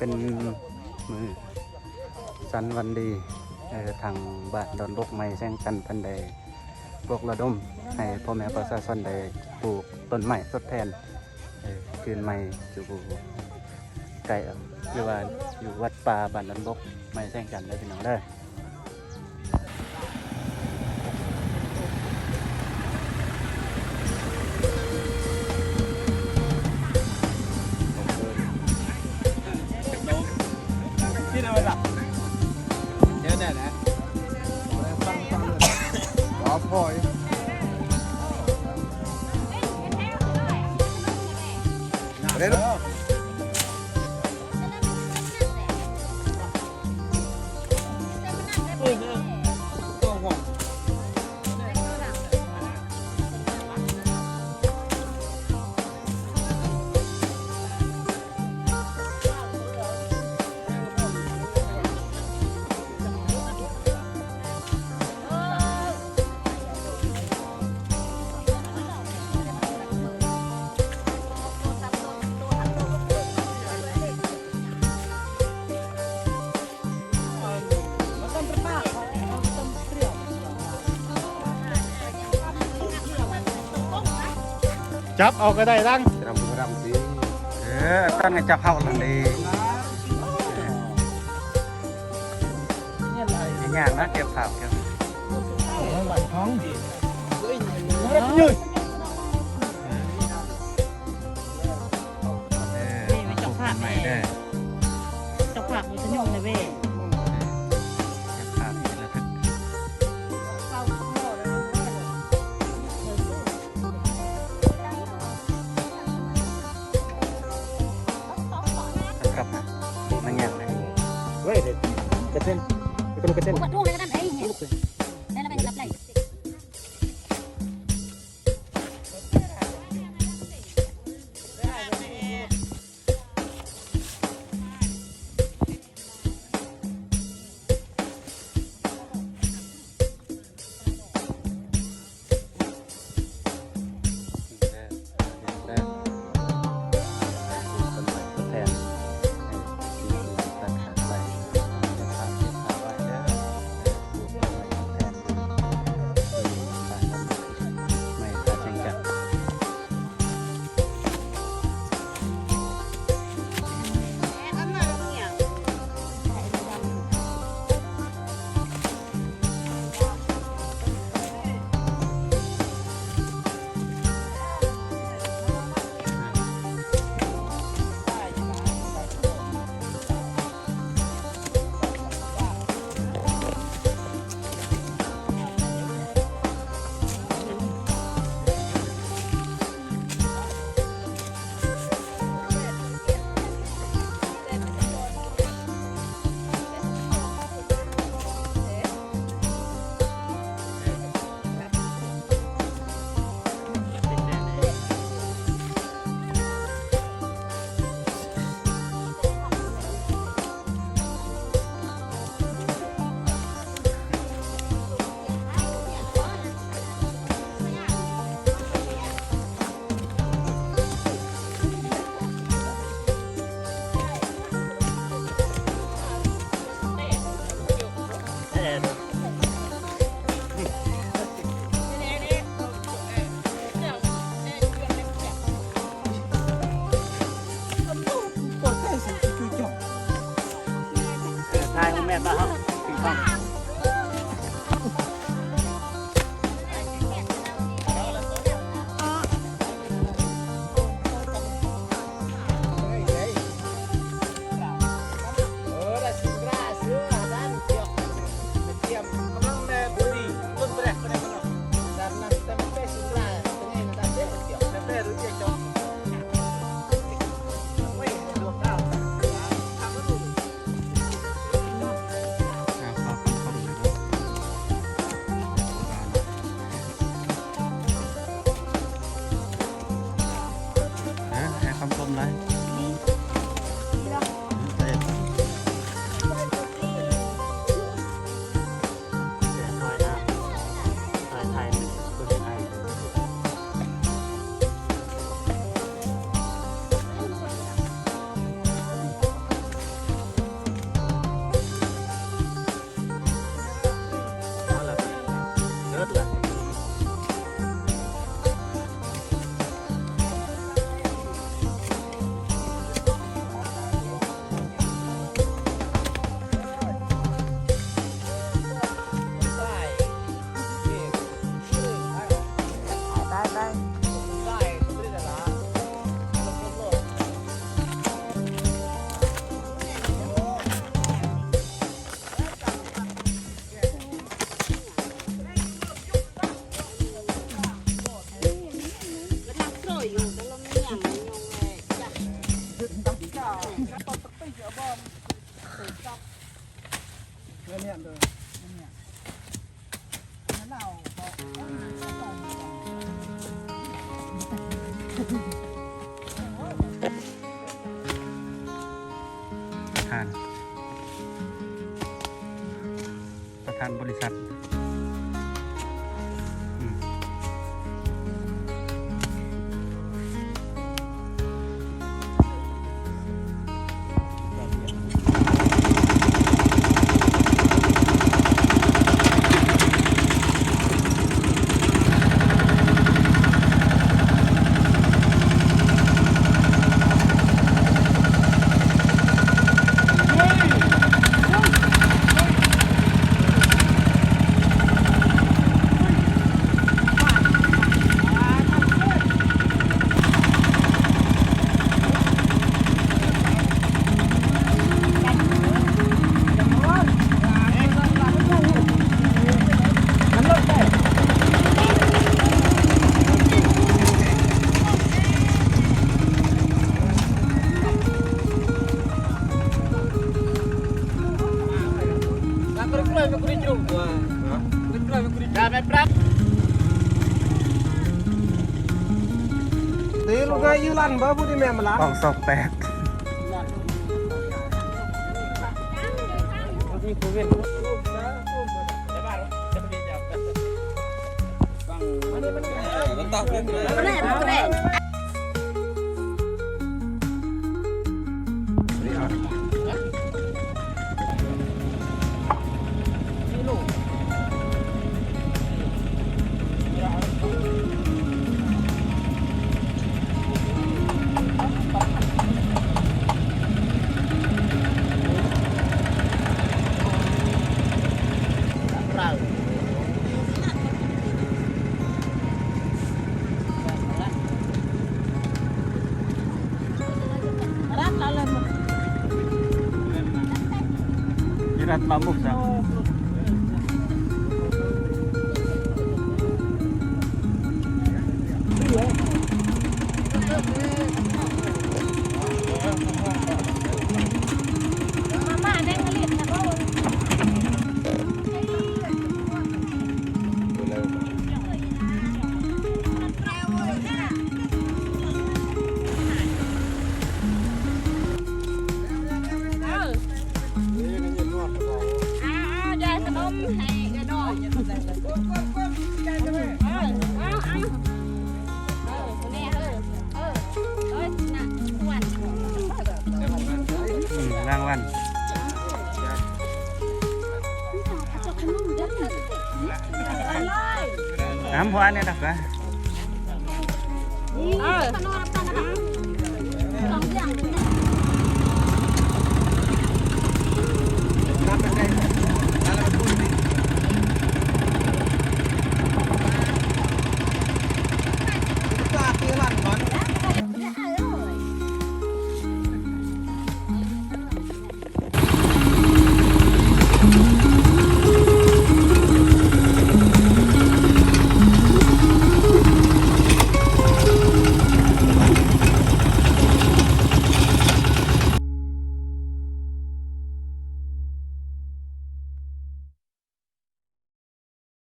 ປັນມື້ສັນວັນດີ ເອີ ທາງບ້ານດອນບົກ ໃໝ່ແສງຈັນ ເພິ່ນໄດ້ປົກລະດົມໃຫ້ພໍ່ແມ່ປະຊາຊົນໄດ້ປູກຕົ້ນໄມ້ທົດແທນ ເອີ ຄືນໃໝ່ຢູ່ໃກ້ ຫຼືວ່າຢູ່ວັດປ່າບ້ານດອນບົກ ໃໝ່ແສງຈັນເດີພີ່ນ້ອງເດີ. ຈັບເອົາກໍໄດ້ ຕັ້ງ ເອີ ຕັ້ງໃຫ້ຈັບເອົານັ້ນເດ້. ຍາກນະ ເກັບພາບ ເກັບ ເອີ ເຈົ້າພາບ ເຈົ້າພາບ ມີຂະຫຍົງນະເວີຍ ເກັບພາບທີ່ລະທຶກ. ເວີຍ ເດ ກະເຊັນ ກະເຊັນ ກະເຊັນ. Ti lu ga yu lan ba bu di me mala. ສອງສອງແປດ Irat lamuk sa. Mama, ada yang ngelit, nggak tahu. ເອີ ເອົາໆ ຢາຍຂະໜົມໃຫ້ເອື້ອຍນ້ອຍ ເອົາໆ ເອີ ເອົາໆ ເອີ ເອີ ເອີ ເອີ ນະ ຄວນ ອືມ ລາງວັນ ອືມ ນຳພວກອັນນີ້ດອກ ເອີ ສອງຢ່າງ